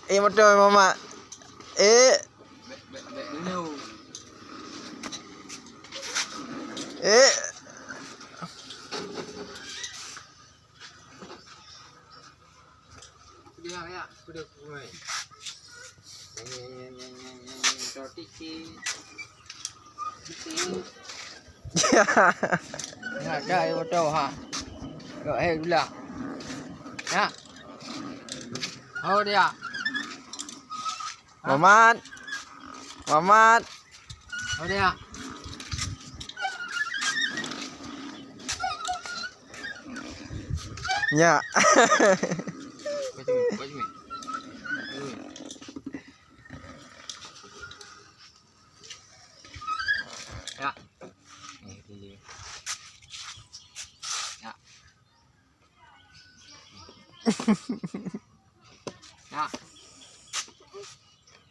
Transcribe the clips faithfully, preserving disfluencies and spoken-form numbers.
Eh, moto Mamat. Eh. Eh. Nyan, dah, ayo, moto, ha. Kok, eh, gula. Ha. Oh, dia. Mamat. Mamat. Oh, dia. Nyak. Ya. Eh, dia. Ya. Ya.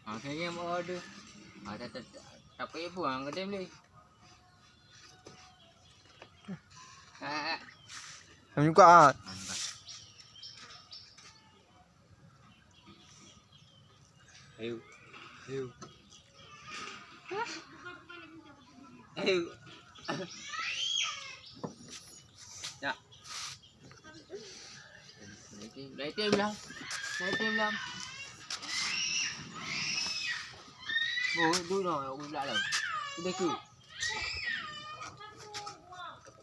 Ah, kayaknya mau ada. Ah, tak, tak, tak, tak payah buang ke dia boleh. Ah, ah. Kami buka, ah. Ah, nampak. Ayo. Ayo. Ayo. Ya. Naik tim, naik tim lah. Naik tim lah. Oh, duduk dah, aku pula dah. Udah tu.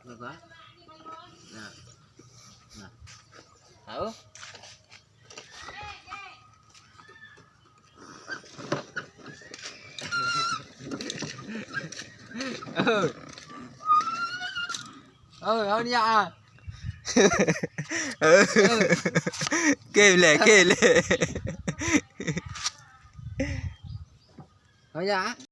Berapa? Nah. Nah. Tahu? Oh. Oh, oh, ni ah. Keu lé, keu lé. Oh, ya.